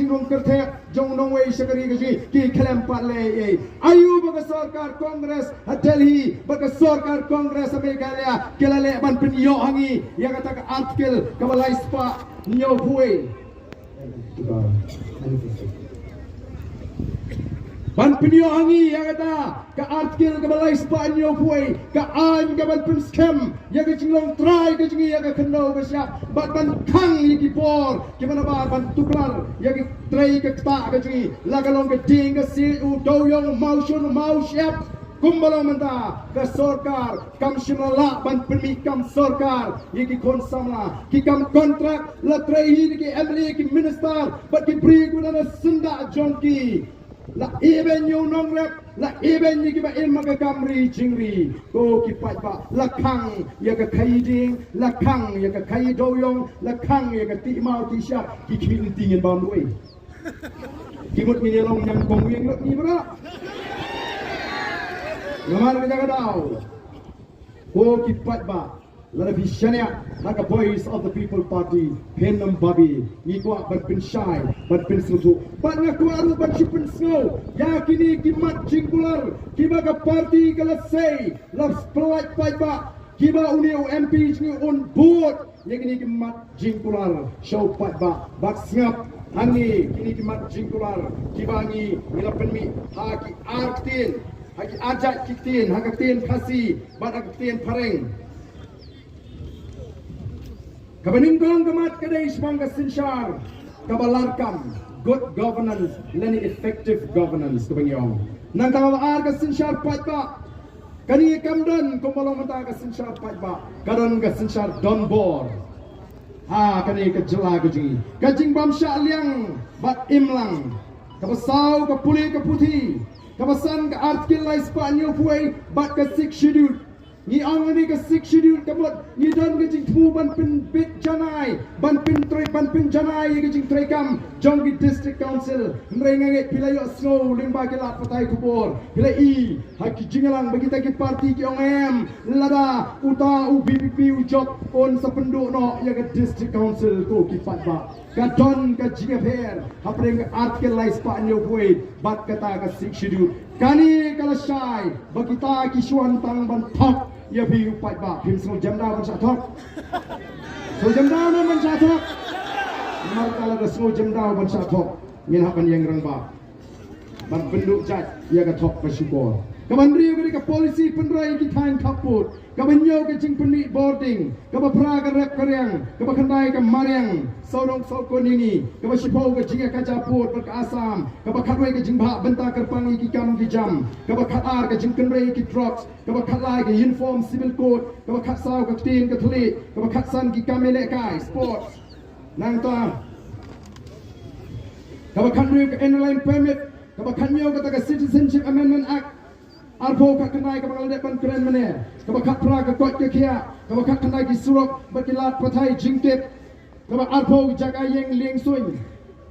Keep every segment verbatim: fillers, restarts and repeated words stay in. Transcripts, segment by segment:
nongkyrthep jong nongwei shakri ka jong ngi ki khlem pat leh ei ei. Aïu ba ka sorkar Congress ha Delhi bad ka sorkar Congress ha Meghalaya ki la leh ban pynïoh ha ngi ïa kata ka Article kaba lai spah hynñiewphew wei? Ban pynïoh ha ngi ïa kata ka Article kaba lai spah hynñiewphew wei, ka aiñ kaban pynskhem ïa ka jinglong trai ka jong ngi ïa ka khyndew ka shyiap bad ban khang ïa ki bor kiba nabar ban tuklar ïa ki trei ka ktah ka jong ngi, la ka long ka dieng ka siej, u dewiong, u mawshun, u mawshyiap. Kumba long mynta ka sorkar kam shym la lah ban pynmih kam sorkar ïa ki khun samla, ki kam kontrak, la trei hi da ki M L A, ki minister bad ki briew kiba na syndah jong ki. La ibeiñ ïa u nongrep, la ibeiñ ïa kiba im ha ka kam ri jingri. Ko ki paidbah, la khang ïa ka khaïi dieng, la khang ïa ka khaïi dewiong, la khang ïa ka tih maw tih shyiap, ki khmih lynti ngin bam ruh. Ki mut ngin ïa long ñiangkong wiang lut ngi baroh. Namar ka jaka daw, ko ki paidbah, lada phi shaniah ha ka Voice of the People Party, phin ym babe. Ngi kwah ban pynshai, ban pynsngewthuh. Bad nga kwah ruh ban shu pynsngew ïa kine ki mat jingkular kiba ka party ka la sei, la pynlait paidbah, kiba une u M P jong ngi un bud ïa kine ki mat jingkular sha u paidbah. Bad sngap hangne kine ki mat jingkular kiba ngi, ngi la pynmih ha ki ar ktien, ha ki ar jait ki ktien, ha ka ktien Khasi bad ha ka ktien Phareng. Kaba nyngkong ka mat ka dei shaphang ka synshar kaba larkam, good governance lane effective governance kaba ngi ong. Nangta kaba ar ka synshar paidbah. Kane kam don kumba long mynta ka synshar paidbah, ka don ka synshar donbor. Ha kane ka jylla ka jong ngi, ka jingbym shah liang bad im lang. Kaba saw ka pule ka puthi. Kaba san ka Article lai spah hynñiewphew wei bad ka Sixth Schedule. Ngi ong ïa kane ka Sixth Schedule ka mut ngi don ka jingthmu ban pynbit janai, ban pyntrei, ban pynjanai ïa ka jingtreikam jong ki District Council. Hynrei nga ngeit phi la ïohsngew lyngba ki lad pathai khubor, phi la i ha ki jingïalang ba kita ki party ki ong em, lada uta u V P P u jop un sa pynduh noh ïa ka District Council. Ko ki paidbah, ka don ka jingïapher hapdeng ka Article lai spah hynñiewphew wei bad kata ka Sixth Schedule. Kane ka la shai ba kita ki shu wan tang ban thok ïa phi u paidbah. Phim sngew jem daw ban shah thok? Sngew jem daw ne ban shah thok? Namar ka lada sngew jem daw ban shah thok, ngin hap ban ïeng rangbah ban pynduh jait ïa ka thok ka shukor. Kaba hynriew ka dei ka policy pynroi ki thaiñ khappud. Kaba hynñiew ka jingpynmih boarding. Kaba phra ka rep ka riang. Kaba khyndai ka mariang sawdong sawkun ïa ngi. Kaba shiphew ka jingïakajia pud bad ka Assam. Kaba khatwei ka jingbhah bynta kyrpang ïa ki kam ki jam. Kaba khatar ka jingkynrei ïa ki drugs. Kaba khatlai ka Uniform Civil Code. Kaba khatsaw ka ktien ka thylliej. Kaba khatsan ki kam ïalehkai, sports. Nangta kaba khathynriew ka Inner Line Permit. Kaba khathynñiew kata ka Citizenship Amendment Act. Arphew khatkhyndai kaba nga la dep ban kren mynne. Kaba khatphra ka koit ka khiah. Kaba khatkhyndai ki surok bad ki lad pathai jingtip. Kaba arphew jaka ïeng lieng suiñ.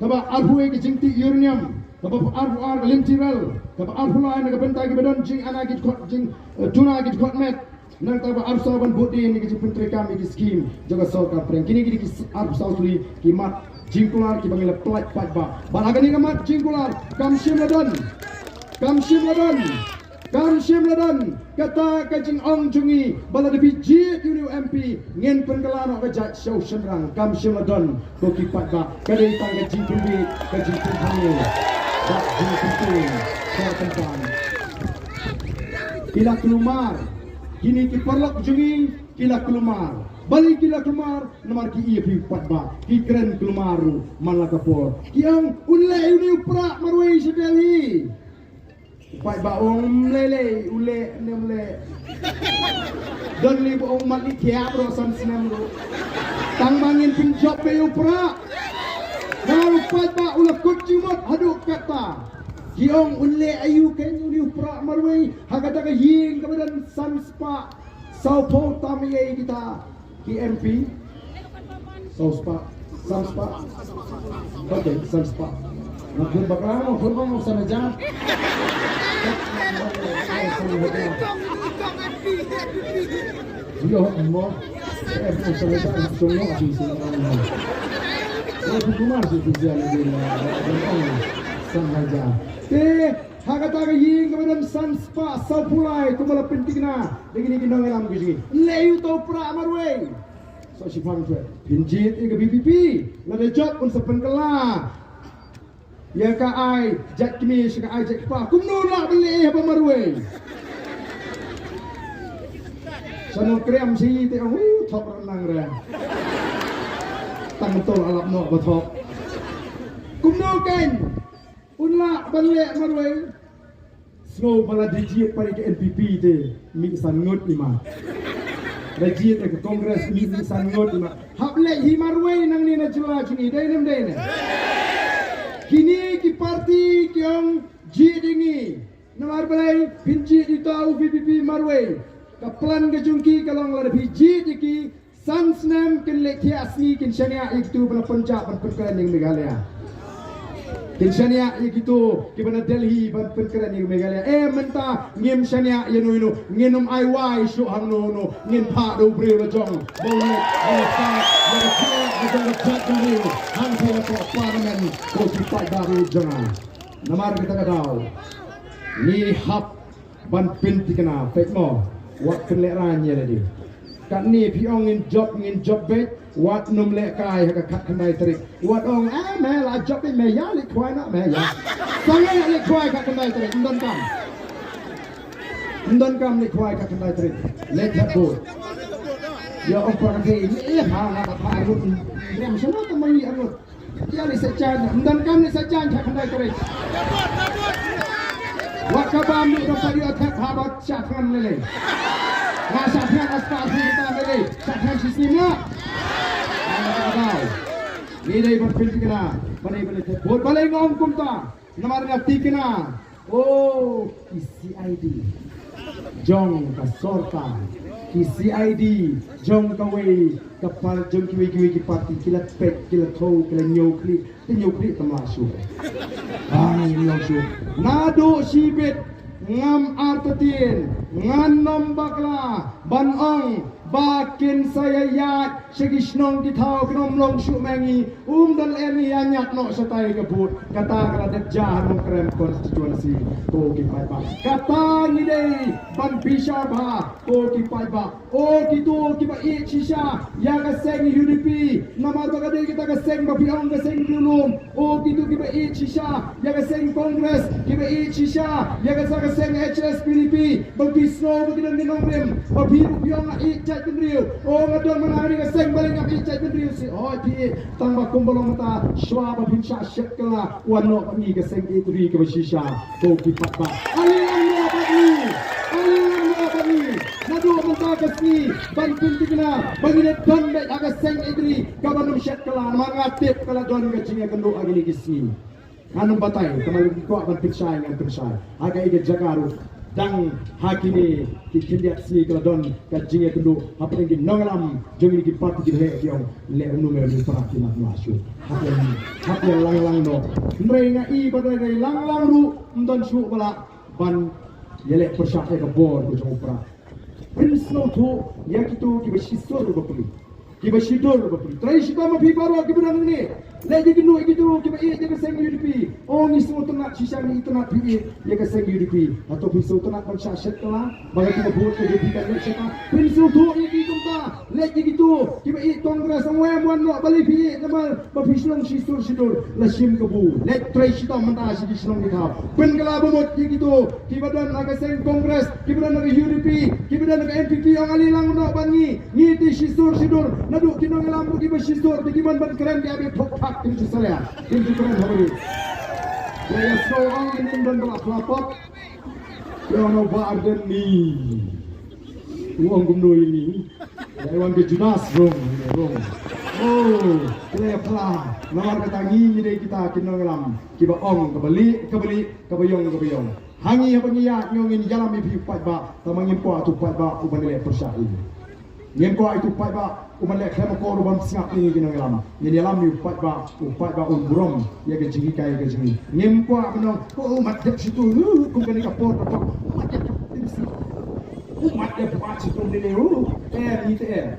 Kaba arphew wei ka jingtih uranium. Kaba arphew ar ka lynti rel. Kaba arphew lai na ka bynta kiba don jingana ki dkhot jing, eh, duna ki dkhot met. Nangta ba arphew saw ban bud dien ïa ka jingpyntreikam ïa ki skim jong ka sorkar pdeng. Kine ki dei ki arphew saw tylli ki mat jingkular kiba ngi la pynlait paidbah. Bad ha kane ka mat jingkular kam shym la don, kam shym la don, kam shym la don kata ka jingong jong ngi ba lada phi jied ïa une u M P ngin pynkylla noh ka jait sha u shynrang. Kam shym la don. Ko ki paidbah, ka dei tang ka jingpynbit, ka jingpynhangne, ka jingpynbit, ka jingpynbit. Ki la kulmar, kine ki paralok jong ngi ki la kulmar. Balei ki la kulmar? Namar ki ïa phi paidbah, ki kren kulmar ruh man la ka por. Ki ong un leh ïa une u prah marwei sha Delhi. Paidbah ong ym lei lei, u leh ne ym leh. Don lei ba ong mat lei thiah bro san snem ruh. Tang ba ngin pynjop ïa u prah. Namar u paidbah u la kut jingmut haduh katta. Ki ong un leh aïu kein une u prah marwei ha kata ka ïing kaba don san spah sawphew tam ïa kita. Ki M P. Saw spah, san spah. Bad san spah. Nga khun bakla, nga khun bang, san hajar. Yo, mo. Eh, san hajar, sung mo, abi sung mo. Ïa phi kumar shi phi jia lagi na, na, na, na, sang haja. Te ha kata ka ïing kaba don san spah saw phew lai kumba la pynthikna da kine ki nongïalam ki jong ngi. Leh ïa uto u prah marwei. Sa shiphang phi. Phin jied ïa ka V P P. Lada jop un sa pynkylla ïa ka ai jait kmie sha ka ai jait kpa. Kumno lah ban leh ïa ba marwei? Sa nongkrem shi te ong, "Uh, thok rang nang re." Tang to alap noh ba thok. Kumno kein un lah ban leh marwei? Sngew ba la da jied pat ïa ka N P P te mih san ngut i ma. Da jied ïa ka Congress mih, mih san ngut i ma. Hap leh hi marwei nangne na jylla jong ngi, dei ne ym dei ne? Kine ki party ki ong jied ïa ngi. Namar balei? Phin jied ïa uta u V P P marwei. Ka plan ka jong ki ka long lada phi jied ïa ki, san snem kin leit thiah sngi kin shaniah ïa kito ba na Punjab ban pynkren ïa Meghalaya. Kin shaniah ïa kito kiba na Delhi ban pynkren ïa Meghalaya. Eh, mynta ngim shaniah ïano ïano, ngin ym ai wai shuh hangno hangno, ngin phah da u briew la jong ba u leit ban leit ïa ka jingïaid ka jong ka jaitbynriew hangtei hapoh Parliament, ko ki paidbah jong nga. Namar kata ka daw ngi hap ban pynthikna, peit mo, wat pynlehraiñ ïa lade. Katne phi ong ngin jop, ngin jop beit, wat nym lehkai ha ka khatkhyndai tarik. Wat ong, "Ah, me la jop beit me ïa, leit khwai noh me ïa." Sangeh leit khwai khatkhyndai tarik, ym donkam. Ym donkam leit khwai khatkhyndai tarik. Leit thep vote. Ïa ong pyrthei, eh, ha, ha, ha, arngut. Rem shano tang ma ngi arngut. Ïa leit sa jan, ym donkam leit sa jan khatkhyndai tarik. Wat ka bam lut dang pat ïoh thep ha ba shah thngan lei lei. Nga shah thngan, aspah phi kita lei lei. Shah thngan shi sngi ma. Nga kata ka daw. Ngi dei ban pynthikna, ban dei ban leit thep vote. Balei nga ong kumta? Namar nga thikna. Oh, ki C I D jong ka sorkar, ki C I D jong kawei ka par-, jong kiwei kiwei ki party, ki la peit, ki la thew, ki la ñiew khlieh, ki ñiew khlieh tam lah shuh. Ba ngim long shuh. Naduh shibit ngam artatien, ngan ym bakla ban ong ba kin sa ïaid sha ki shnong ki thaw, kin ym long shuh ma ngi. Um, dang leh ngi ïa ñiad noh shatai ka vote. Kata ka la dep jia ha Nongkrem constituency, ko ki paidbah. Kata ngi dei ban bishar bha, ko ki paidbah. O kito kiba ïeit shisha ïa ka seng U D P, namar ba ka dei kata ka seng ba phi ong ka seng riewlum. O kito kiba ïeit shisha ïa ka seng Congress, kiba ïeit shisha ïa ka sa ka seng H S P D P, ba phi sngew ba ki don ki nongrim, ba phi ruh phi ong nga ïeit jaitbynriew. O nga don man ha kane ka seng balei ngam ïeit jaitbynriew shi. Hooid phi ïeit, tang ba kumba long mynta, shuwa ba phin shah shet kylla, wan noh bad ngi ka seng ïeit ri kaba shisha, ko ki paidbah. Ale wan noh bad ngi, ale wan noh bad ngi. Naduh mynta ka sngi ban pynthikna ba ngin ïa don beit ha ka seng ïeit ri kaba nym shet kylla, namar nga tip ka la don ka jingïakynduh ha kine ki sngi. Ngan ym batai, tangba lada ki kwah ban pynshai ngan pynshai. Ha kaei ka jaka ruh, dang ha kine ki khyndiat sngi ka la don ka jingïakynduh hapdeng ki nongïalam jong kine ki party, ki heh ki ong leh kumno me u Prah, ki mat ma shuh. Hap ïa, hap ïa lang lang noh. Hynrei nga i ba dei lang lang ruh ym don shuh ba lah ban ïaleh pyrshah ïa ka bor ka jong u Prah. Phin sngewthuh ïa kito kiba shisur bapli, kiba shidur bapli. Trei shitom ma phi baroh kiba don hangne. Leit ïakynduh ïa kito kiba ïeit ïa ka seng U D P. O ngi sngewtynnat shisha, ngi itynnat phi ïeit ïa ka seng U D P. Hato phi sngewtynnat ban shah shet kylla ba ka, kiba vote ka U D P kan leit shata? Phin sngewthuh ïa ki kumta. Leit ïa kito kiba ïeit Congress, ong wei wan noh, balei phi ïeit? Namar ba phi shnong shisur shidur, la shim kabu. Leit trei shitom mynta sha ki shnong ki thaw. Pynkylla bamut ïa kito kiba don ha ka seng Congress, kiba don ha ka U D P, kiba don ha ka N P P, ong ale lang noh bad ngi. Ngi te shisur shidur, naduh ki nongïalam ruh kiba shisur, te ki mon ban kren, ki ïa beh phok phak, kim ju salia, kim ju kren ha bari. Ïa ïa sngewbha ong ngin don ba la pla pop. Ïa no ba arden ni. U ong kumno ïa ni. Ïa wan ka Judas rong, rong. Oh, kla ïa pla. Namar kata ngi, ngi dei kita ki nongïalam kiba ong kaba lieh, kaba lieh, kaba ïong, kaba ïong. Ha ngi haba ngi ïaid ngi ong ngin ïalam ïa phi u paidbah, tangba ngim kwah uto u paidbah u ban leh pyrshah ïa ngi. Ngim kwah uto u paidbah u ban leh khlem akor, u ban sngap ïa ngi ki nongïalam. Ngin ïalam ïa u paidbah, u paidbah un burom ïa ka jinghikai ka jong ngi. Ngim kwah ban ong, "Oh, u mat dep shitu, uh, kum kane ka por ka por. U mat dep shitu, u mat dep shitu, lei lei, uh." Em, ngi te em.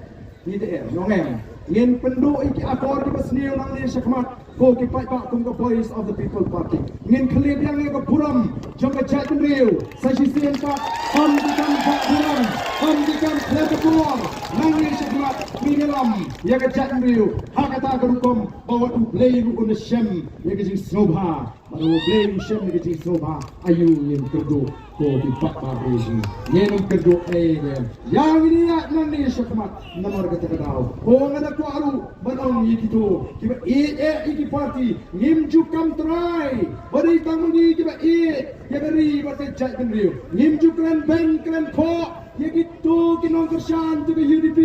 Ngi te em, ngi ong em. Ngin pynduh ïa ki akor kiba sniew nangne shakhmat, ko ki paidbah kum ka Voice of the People Party. Ngin khlieh biang ïa ka burom jong ka jaitbynriew sa shisien pat. Ym ki kam jah burom, ym ki kam khlem ka burom. Nangne shakhmat ngin ïalam ïa ka jaitbynriew ha kata ka rukom ba wat U Blei ruh un da shem ïa ka jingsngewbha. Bad U Blei u shem ïa ka jingsngewbha. Aïu ngin kyrduh, ko ki paidbah ba ïeit. Ngin ym kyrduh ei ei. Ïa ngin ïaid nangne shakhmat namar kata ka daw. Ko nga da kwah ruh ban ong ïa kito kiba ïeit ïa ki party, ngim ju kam trai ba dei tang ma ngi kiba ïeit ïa ka ri bad ka jaitbynriew. Ngim ju kren beiñ kren khoh ïa kito ki nongkyrshan jong ka U D P,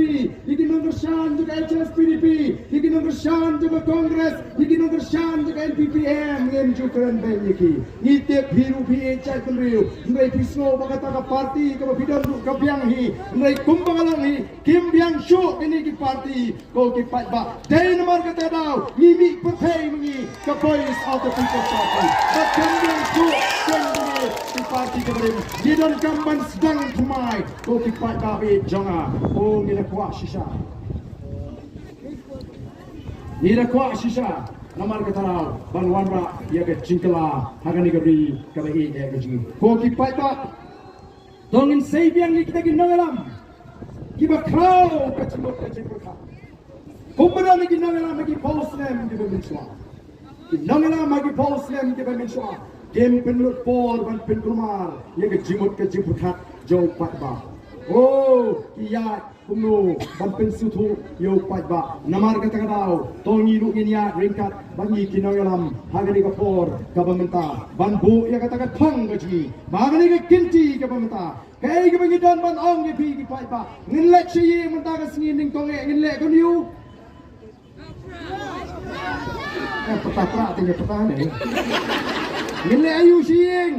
ïa ki nongkyrshan jong ka H S P D P, ïa ki nongkyrshan jong ka Congress, ïa ki nongkyrshan jong ka N P P M. Ngim ju kren beiñ ïa ki. Ngi tip phi ruh phi ïeit jaitbynriew, hynrei phi sngew ba kata ka party kaba phi don ruh ka biang hi, hynrei kumba ka long hi kim biang shuh kine ki party. Ko ki paidbah, dei namar kata daw ngi mih pyrthei ma ngi ka Voice of the People Party. Ba kan ïeng shuh kan ïeng ki party kiba rim. Ngi donkam ban sdang thymmai, ko ki paidbah ba ïeit jong nga. O, ngi da kwah shisha, ngi da kwah shisha namar kata daw ban wanrah ïa ka jingkylla ha kane ka ri kaba ïeit ïa ka jong ngi. Ko ki paidbah, to ngin sei biang ïa kita ki nongïalam kiba khraw ka jingmut ka jingpyrkhat. Kumba don ki nongïalam ha ki phew snem kiba mynshuwa. Ki nongïalam ha ki phew snem kiba mynshuwa kim pynlut por ban pynkulmar ïa ka jingmut ka jingpyrkhat jong u paidbah. O, ki ïaid kumno ban pynsngewthuh ïa u paidbah. Namar kata ka daw to ngi ruh ngin ïaid ryngkat bad ngi ki nongïalam ha kane ka por kaba mynta ban buh ïa kata ka thong ka jong ngi ba ha kane ka kynti kaba mynta. Kaei kaba ngi don ban ong ïa phi ki paidbah? Ngin leit sha ïing mynta ka sngi nyngkong eh, ngin leit kumno? Eh, pata pra te ngi pata ne. Ngin leit aïu sha ïing?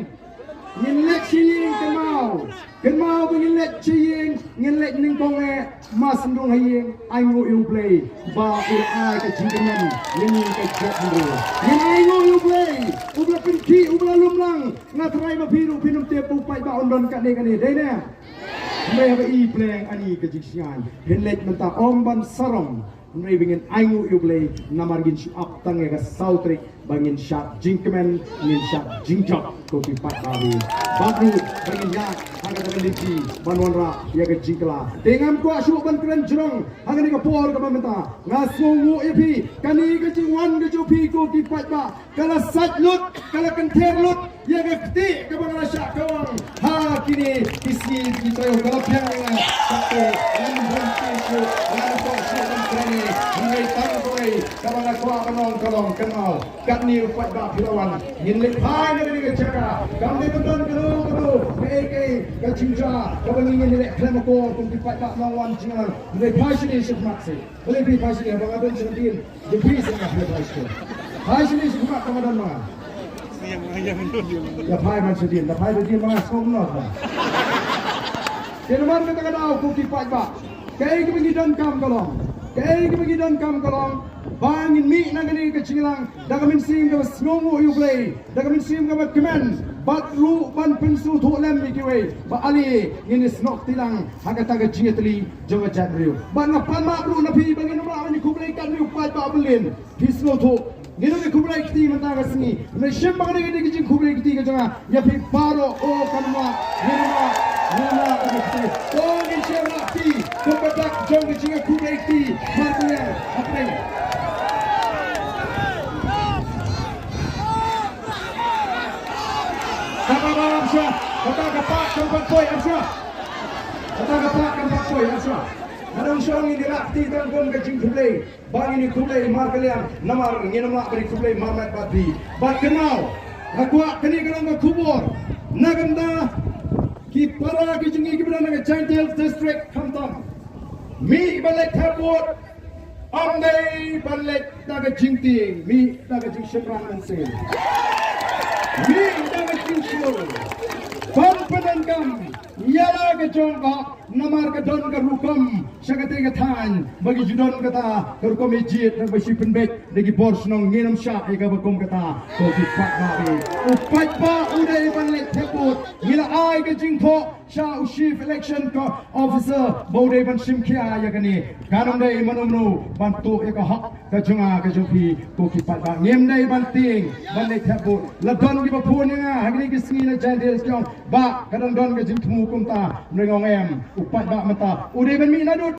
Ngin leit sha ïing kynmaw. Kynmaw ba ngin leit sha ïing, ngin leit nyngkong eh, mas ndung ha ïing, ainguh ïa U Blei ba u la ai ka jingkyrmen ïa ngi ka jaitbynriew. Ngin ainguh ïa U Blei uba la pynkhih, uba la lum lang. Nga tharai ma phi ruh phin ym tip u paidbah un don kane kane, dei ne? Hynrei haba i pleng ani ka jingsngewsih, hynrei mynta ym ban sarong. Hynrei ba ngin ainguh ïa U Blei namar ngin shu ap tang ïa ka saw tarik ba ngin shad jingkmen, ngin shad jingjop, ko ki paidbah. Bad ruh ba ngin ïaid ha kata ka lynti ban wanrah ïa ka jingkylla. Te ngam kwah shuh ban kren jrong ha kane ka por kaba mynta. Nga sngewnguh ïa phi, kane ka jingwan ka jong phi ko ki paidbah ka la sait lut, ka la kynther lut ïa ka kti kaba nga la shah kawang ha kine ki sngi ki taïew. Ka la biang ïa nga. Kata ngan burom shuh, ngan burom shuh ban kren ïa ngi tang kawei. Kaba nga kwah ban ong ka long kynmaw, katne u paidbah phi la wan, ngin leit phai na kane ka jaka. Kam dei ban don kano kano kaei kaei ka jingjia kaba ngi ngin leit khlem akor kum ki paidbah nongwan jingïalang. Ngin leit phai shane shakhmat seh. Balei phi phai shane? Ba nga don sha ka dien. Jong phi seh nga phi phai shane. Phai shane shakhmat ba nga don ma nga. Ïa phai man sha dien, da phai sha dien ma nga sngewbha noh ba. Te namar kata ka daw ko ki paidbah, kaei kaba ngi donkam ka long, kaei kaba ngi donkam ka long ba ngin mih na kane ka jingïalang da ka mynsiem kaba sngewnguh ïa U Blei, da ka mynsiem kaba kmen, bad ruh ban pynsngewthuh lem ïa kiwei ba ale ngin ïasnoh kti lang ha kata ka jingïatylli jong ka jaitbynriew. Bad nga pan map ruh na phi ba ngin ym lah ban ïakhublei katne u paidbah ba lin. Phi sngewthuh, ngin ym ïakhublei kti mynta ka sngi. Hynrei shim ba kane ka dei ka jingkhublei kti ka jong nga ïa phi baroh. O, kan ym lah, ngin ym lah, ngin ym lah ban ïakhublei. To ngin sa ïarah kti kum ka dak jong ka jingïakhublei kti. Mar kane, hapdeng. Kata ka pah kam pat poi, ap shuwa. Kata ka pah kam pat poi, ap shuwa. Nga dang shu ong ngin ïarah kti tang kum ka jingkhublei. Ba ngin ïakhublei markylliang namar ngin ym lah ban ïakhublei marmet bad phi. Bad kynmaw, nga kwah kane ka long ka khubor na ka bynta ki para ki jong ngi kiba don ha ka Jaintia Hills District khamtam. Mih ban leit thep vote, ym dei ban leit da ka jingtieng, mih da ka jingshemphang mynsiem. Mih da ka jingshlur. Ban pyndonkam ïa la ka jong ka, namar ka don ka rukom sha katei ka thaiñ ba ki ju don kata ka rukom ïa jied, ba shi pynbeit da ki bor shnong. Ngin ym shah ïa kaba kum kata. Ko ki paidbah, u paidbah u dei ban leit thep vote. Ngi la ai ka jingthoh sha u chief election officer ba u dei ban shim khia ïa kane. Kan ym dei mano mano ban tuh ïa ka hok ka jong nga ka jong phi, ko ki paidbah. Ngim dei ban tieng ban leit thep vote. La don kiba phone ïa nga ha kine ki sngi na Jaintia Hills, ki ong, "Bah, ka dang don ka jingthmu kumta." Nga ong, "Em, u paidbah mynta u dei ban mih naduh